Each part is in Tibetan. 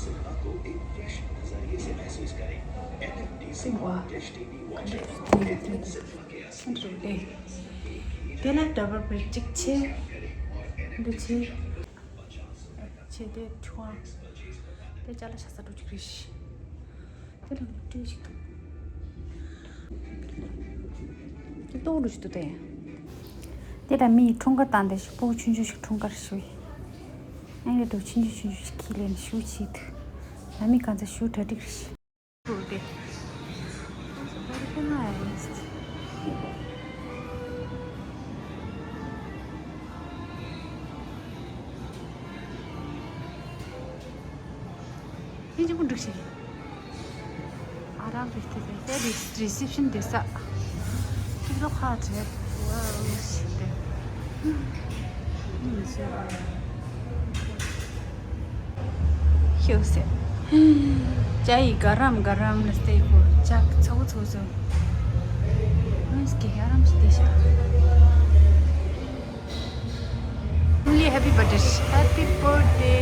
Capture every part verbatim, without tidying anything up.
सुरक्षा को एक फ्रेश नजरिए से महसूस करें। एनएफडीसी और dish TV watcher. དེ་ལ་ཌབ་བལ་བེཌ་གཅིག་བྱས། འདི་བྱས། བྱས་ཏེ་ཆུང་བ། དེ་ཅ་ལག་ཆ་ཚང་འགྲོ་གི་རེད། དེ་ལ་སྤྲོད་ཞིག་འདུག་ཏོག་ཏོག་ཞིག་འདུག་དེ། དེ་ལ་མིའི་འཁྲུངས་སྐར་བཏང་དེ་ཞིག་སྤུ་གུ་ཆུང་ཆུང་ཞིག་འཁྲུངས་སྐར་ཞུ་བའི། ཨ་ནི་འགྲོ་ཆུང་ཆུང་ཆུང་ཆུང་ཞིག་ཁྱེར་ལེན་ཞུ་ཆེད་དུ། ལ་མི་གང་ཚ་ཞུ་གྲ་སྒྲིག་རེད། འདུག་སྟེ། Very nice. ཡིན་གཅིག་པུ་འགྲིག་ཤིག་ཨ་རམ་རིག་ཏེ་དེ་རི་སེབ་ཤན་དེ་ས། གཅིག་ལོ་ཁ་བྲལ། ཝའོ་ཞིག་དེ། ཤོག་སེ། ཅ་ཡི་ག་རམ་ག་རམ་ལ་སྟེ་གོ་ཅག་ཚ་བོ་ཚོ་ཚོ། ཨང་སྐད་ཡ་རམ་ཞིག་དེ་ཤ། Only happy birthday. Happy birthday.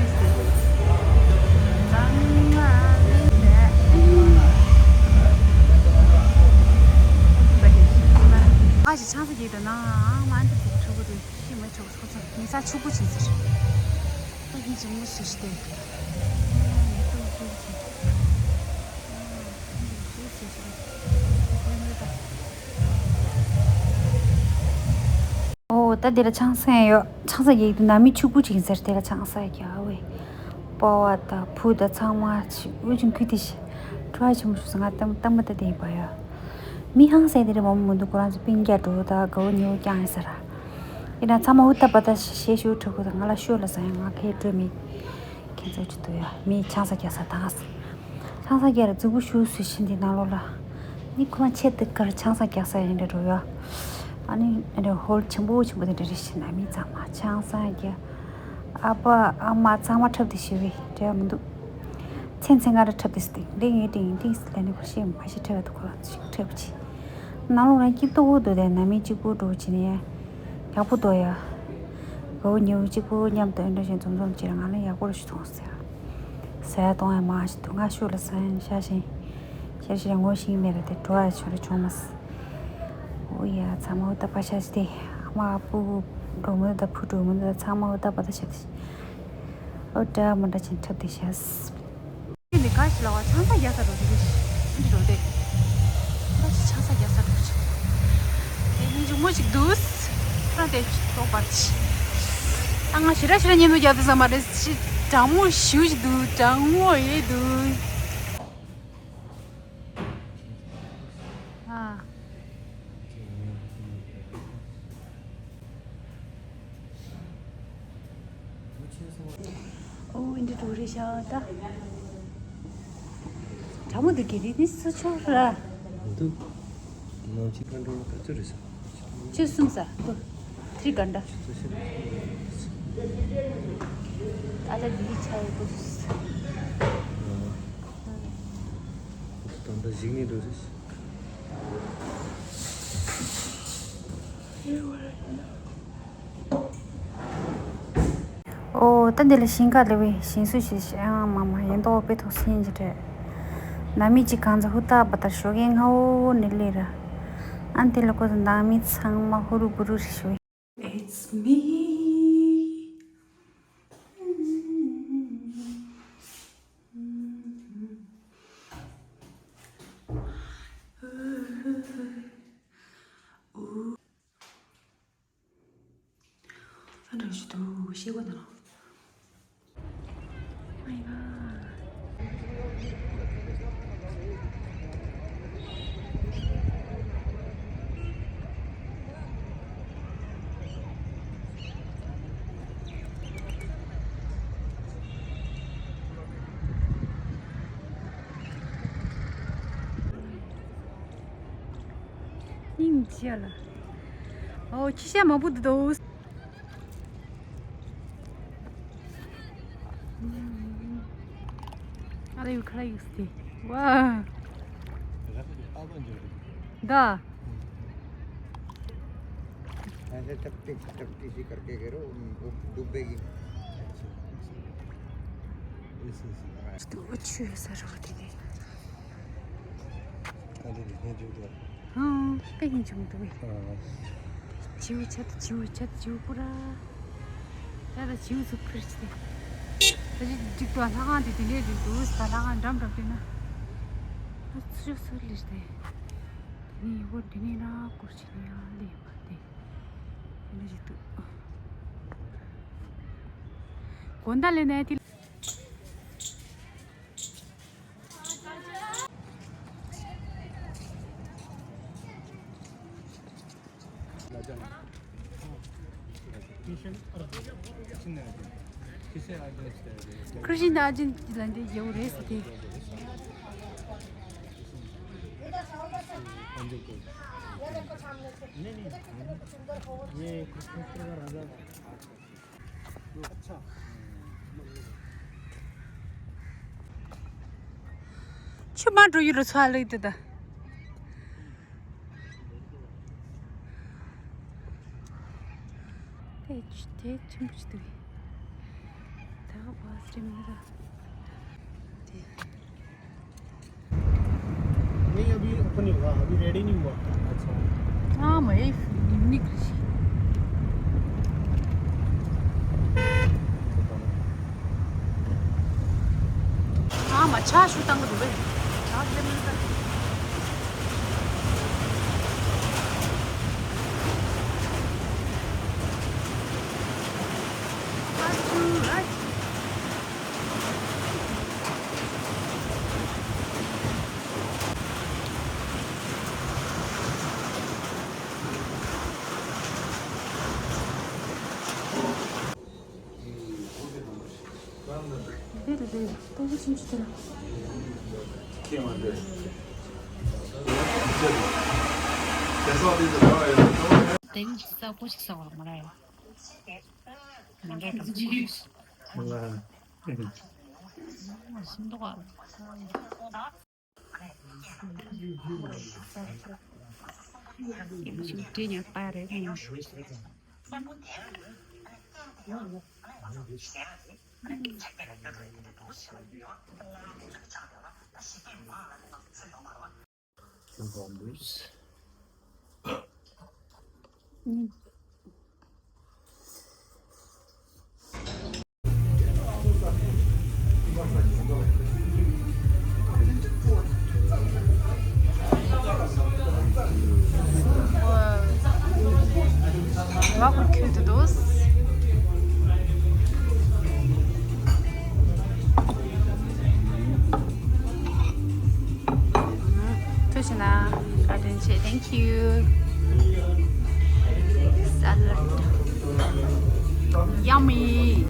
ཨ་ཞིག་ཆང་ས་གྱེས་དང་ནང་མ་འདི་ཕྲུ་གུ་དེ་ཤི་མ་ཆོག་ཁོ་ཚོ་ཉི་ཚ་ཕྱུག་པོ་བྱེད་ཟེར། ཁོ་ཡིན་ཅིག་མོ་ཞིག་སྟེ། ཨོ་ད་འདི་ལ་ཆང་ས་ཡོད། ཆང་ས་ཡོད་དུ་ནང་མི་ཕྱུག་པོ་ཅིག་ཟེར་དེ་ལ་ཆང་ས་རྒྱག་བས། སྤོ་བ་དང་བུ་དང་ཚང་མ་ཆི་འུ་ཅུང་ཁུ་དེ་ཤི། ཁྲོ་བ་ཆེན་པོ་ཞུ་ང་གཏམ་གཏམ་མ་ད་དེ་ཡིན་པ་ཡ། མི་ཧང་སེ་དེ་རེ་མོ་མོ་འདུག་ཁོ་རང་ཚོ་སྤུན་ཀྱག་འགྲོ་ད་གའུ་ཉེའུ་རྐྱང་ཡིན་ས་ར། ཡིན་ན་ཚང་མ་འུ་ཐབ་པ་ད་ཤེས་ཤུ་ཁྲོ་གུ་ད་ང་ལ་ཤོད་ལ་ཟ་ཡ་ང་ཁའི་སྤྲོད་མི། ཁྱེད་ཚོ་ཅི་འདུག་ཡ་མི་ཆང་ས་རྒྱག་ས་དང་། ཆང་ས་རྒྱག་ར་རྫིག་པོ་ཞུ་སུ་ཤི་འདི་ནང་ལོགས་ལ། ནི་ཁོ་མ་ཆེད་དུ་གར་ཆང་ས་རྒྱག་ས་ཡིན་འདྲ་འགྲོ་ཡ། ཨ་ནི་ཨ་ནི་ཧོལ་ཆེན་པོ་ཆེན་པོ་དེ་འདྲ་རེ་ཤི་ན་མི་ཚང་མ་ཆང་ས་རྒྱག་ཨ་ཕ་ཨ་མ་ཚང་མ་འཁྲབ་སྟེ་ཤི་བའི་འབྲེལ་བ་མི་འདུག་མཚན་མཚན་ང་ར་འཁྲབ་སྟེ་སྟེ་འདི་ངའི་འདི་ངའི་འདི་ལ་ནི་ཁོ་ཤེས་མ་ཤེས་འཁྲབ་ཡ་དུ་ཁོ་རང་ཚོ་ཞིག་འཁྲབ་ཅི། ནང་ལོགས་ན་སྐྱིད་ཏོག་པོ་འདུག་དེ་ནང་མི་གཅིག་པུ་འགྲོ་བྱེད་ནས་ཡག་པོ་འདུག་ཡ། གའུ་ཉེའུ་གཅིག་པུ་མཉམ་དུ་འདྲ་བཞིན་འཛོམས་འཛོམས་བྱེད་ང་ལ་ཡག་པོ་རུ་ཞིག་མཐོང་ཟེར། ཟས་གཏོང་ཡ་མ་ཞིག་འདུག་ང་ཤུགས་ལ་ཟ་ཡ་ཤ་ཞིང་། ཤ་ཞིང་ངོ་ཤེས་མེད་ར་དེ་འགྲོ་ཡ་ཆུ་རུ་བྱུང་མ་སི། འོ་ཡ་ཚ་མོ་ད་པ་ཤ་ཞིག་དེ་ཨ་མ་ཨ་ཕུ་འགྲོ་མོ་ད་ཕུ་འགྲོ་མོ་ད་ཚ་མོ་ད་པ་ད་ཤ་དེ། འོ་འདྲ་མ་འདྲ་ཅིག་འཁྲབ་དེ་ཤ་སི། འདི་ག་ཞིག་ལ་བ་ཆང་ས་རྒྱག་ས་འགྲོ་དེ་རེད། འདི་འགྲོ་དེ། ག་ཞིག་ཆང་ས་རྒྱག་ས་འགྲོ་ཅིག་དེ་ནི་མཇུག་མོ་ཞིག་འདུག་ཁ་དེ་ཅིག་ཏོག་པར་ཅིག་ཨ་ང་ཞེ་དྲག་ཞེ་དྲག་ཉན་དུ་རྒྱག་དུ་ས་མ་རེད་ཅིག་གྲང་མོ་ཞུ་ཞིག་འདུག་གྲང་མོ་ཡེ་འདུག་ཨ། ཨོ་འདི་འགྲོ་རེད་ཤག་ད། གྲང་མོ་འདུག་གི་རེད་ནི་སུ་ཆོག་ར། འདུག་ནང་ཆི་ཁ་འགྲོ་ན་ད་ཚོད་རེད་ཤག་ཆུ་གསུམ་ས་འདུག་ཁྲི་ག་འདྲ། ཆུ་ཚོད་ཤི། ཨ་ལ་འདི་ཆ་ཡོད་པོ། ད་ལྟ་གཞིགས་ནས་འགྲོ་རེད་ཤག་ཨོ་ད་འདི་ལ་ཞིང་ཁ་ལས་བའི་ཞིང་སུ་ཞིག་ཨང་མ་མ་ཡིན་མདོག་དཔེ་ཐོག་སེང་གི་རེད། ནང་མི་གཅིག་གང་ཚ་ཧུ་ཏག་པ་ལྟར་ཞོགས་ཀས་སྔ་བོ་ནས་སླེབས་ར། ཨ་འདི་ལ་ཁོ་ཚོ་ནང་མི་ཚང་མ་ཧུ་རུ་བུ་རུ་རེད་ཞུ། It's me. ཨ་འདྲ་ཞིག་འདུག་ཤེས་པ་དང་། Oh my god. སྙིང་རྗེ་ལ། ཨོ་ཁྱི་ཤ་མང་པོ་འདུག་ཨ་ལ་ཡུ་ཁ་ལ་ཡུ་སི་ཏི། ཝ། ད། ऐसे टपटी टपटी सी करके गिरो, वो डूबेगी। ཆུ་ཡོད་ས་རེད་པ་དེ་ནས། ཨ་དེ་ནས་ཧན་ཅུང་དུ། ཨང་། དཔེ་ཧན་ཅུང་དུ་བས། ཨ། བྱིའུ་ཆ་དང་བྱིའུ་ཆ་དང་བྱིའུ་ཀུ་ར། ད་ད་བྱིའུ་ཚོ་ཁུར་ཅི་དེ། ད་ཅི་འགྲིག་ཏུ་ལྷ་ཁང་དེ་དེ་འདྲས་རེད་འདུག་ད་ལྷ་ཁང་འགྲམ་འགྲམ་དེ་ན། ཨ་ཚུ་ཤོ་སོར་ལེ་དེ། དེ་ནས་ཡོད་དེ་ནས་ར་སྐོར་ཅི་ནས་ཡང་ལེ་ཡོད་པ་དེ། དེ་འདྲས་ཅིག་འདུག་གོན་ད་ལེ་ནས་དེ། ཁྲིན་ཨ་ཇིན་ལ་འདི་རྒྱལ་པོ་རེད་ཟེར་ཏེ། ཆུ་མ་འགྲོ་ཡུལ་རུ་ཚོ་ལེགས་དེ་ད། དེ་ཆུ་དེ་ཆེན་པོ་ཞིག་འདུག་ད་བ་སྲིན་མི་ད། དེ། नहीं, अभी ओपन नहीं हुआ, अभी रेडी नहीं हुआ। अच्छा। हाँ, मैं यूनिक। हाँ, मैं अच्छा शूट अंग दुबे। अच्छा, ले मिलता। དེ་ནི་ས་ཀོ་ཞིག་ས་བ་མ་རེད། མ་རེད་ག་ཅི། སུམ་མདོ་བ། དེ་ཉག་པ་རེད། ཐུགས་རྗེ་གནང་། བཀའ་དྲིན་ཆེ། Thank you. Salad. Yummy.